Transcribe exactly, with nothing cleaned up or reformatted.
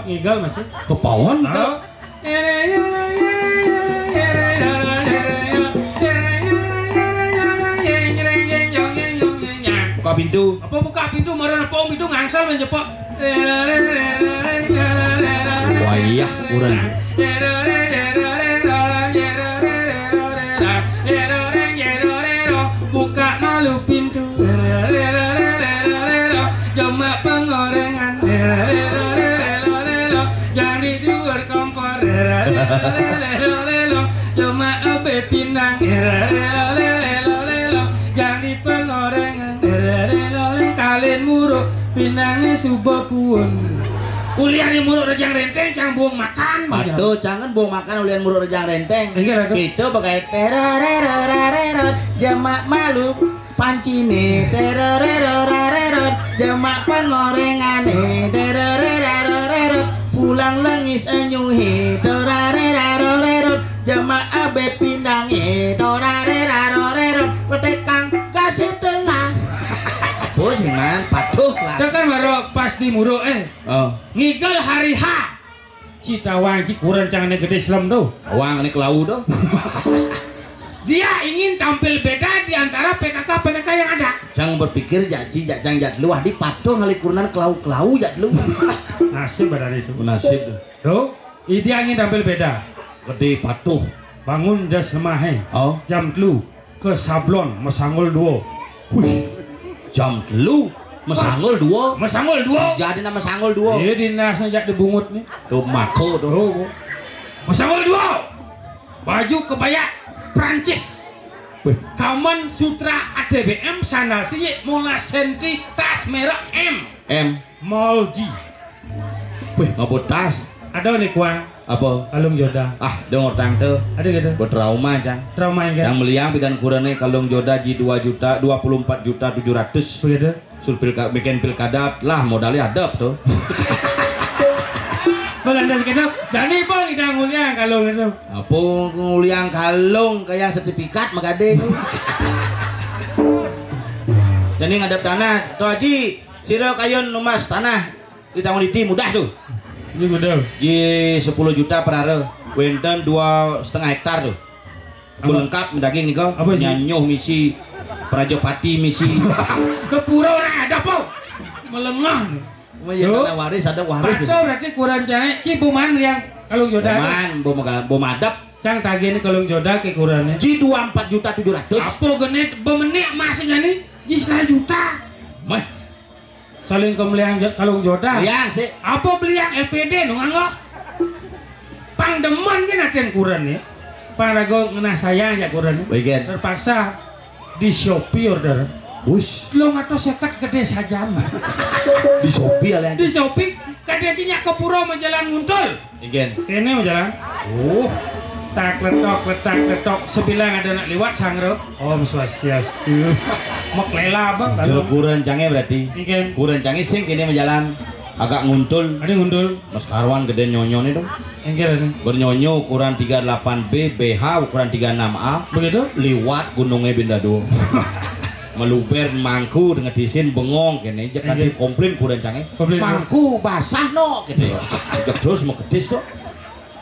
Ngigel masih. Kepaon kita. Buka pintu. Apa buka pintu? Mara nepok pintu, ngangsel menjepok. Wayah urang. Buka malu pintu. Jemak pengorengan. Jangan di luar kompor. Jemak abe pinang. Jangan di pengorengan. Kalian muruk pinangnya suba puun. Ulian yang muruk rejang renteng, cang buang makan. Patuh, jangan buang makan ulian muruk rejang renteng. Iya, Ratu. Kita bagai terorerorerot, jemak malu pancine terorerorerot, jemak pengorengane terorerorerot, pulang lengis enyuhe terorerorerot, jemak abe pindange terorerorerot, petekang kasih tengah. Pusing man, patuh lah. Itu kan baru pas di muruk, eh. Oh. Ngigel hari H. Citawang ci kuren cangane gede slem tuh. Wang ini kelau tuh. Dia ingin tampil beda di antara P K K P K K yang ada. Jangan berpikir janji jajang jat lu, ah, di patuh ngali kurenan kelau-kelau jat lu. Nasib badan itu. Nasib tuh. Tuh, dia ingin tampil beda. Gede patuh. Bangun jas lemahe. Oh. Jam telu ke sablon mesanggul duo. Wih, jam telu mesanggul duo. Mesanggul duo. Jadi nama sanggul duo. Iya, dinasnya jak dibungut nih. Tuh mako tuh. Oh, mesanggul duo. Baju kebaya Prancis. Wih. Kamen sutra A T B M, sandal tiye molas senti, tas merek M. M. Molji. Wih, ngapa tas? Ada nih kuang. Apa? Kalung joda. Ah, dengar tang tuh. Ada gitu. Buat trauma, Cang. Trauma yang kan? Yang meliang pidan kurane kalung joda ji dua juta, dua puluh empat juta tujuh ratus. Begitu. Sul pilka, bikin pilkada lah modalnya adep tuh. Belanda sekitar. Jadi bang idang mulia kalung itu. Apa nguliang kalung kayak sertifikat magade tuh. Jadi ngadep tanah, tuh Haji, sira kayun numbas tanah. Di tahun ini mudah tuh. Ini mudah. Di sepuluh juta per hara. Wenten dua setengah hektar tuh. Apa? Lengkap daging nika. Apa sih? Nyanyuh misi, Prajapati misi. Ke pura orang ada apa? Melengah. Tuh. Waris ada waris. Patuh berarti kurang cai. Ci buman yang kalung joda. Buman, bom, bom adep. Cang tagih ini kalung joda ke kurangnya. Ji dua empat juta tujuh ratus. Apa genit bemenik emasnya nih? Ji setengah juta. Meh. Saling kemeliang kalung joda. Iya sih. Apa beli yang L P D nu nganggo? Pang demen kan aten kuren ya. Pang rago ngenah sayang ya kuren. Bagian. Terpaksa di Shopee order. Wis. Lo ngato seket gede saja mah. Di Shopee ya. Di Shopee kadang nyak ke pura majalan nguntul. Ijen. Kene majalan. Oh. Tak letok, letak, letok. Sebilang ada nak liwat sangro. Om Swastiastu. Mek lela bang. Jero kuren cange berarti. Ijen. Kuren cange sing kene majalan. Agak nguntul. Ada nguntul. Mas Karwan gede nyonyo nih dong. Enggak ada. Bernyonyo ukuran tiga delapan B, B H ukuran tiga enam A. Begitu? Liwat gunungnya Bindado. Meluber mangku dengan disin bengong kene. Jek nanti komplain kuren cange. Komplain. Mangku basah no gitu. Jek terus mau kedis tuh.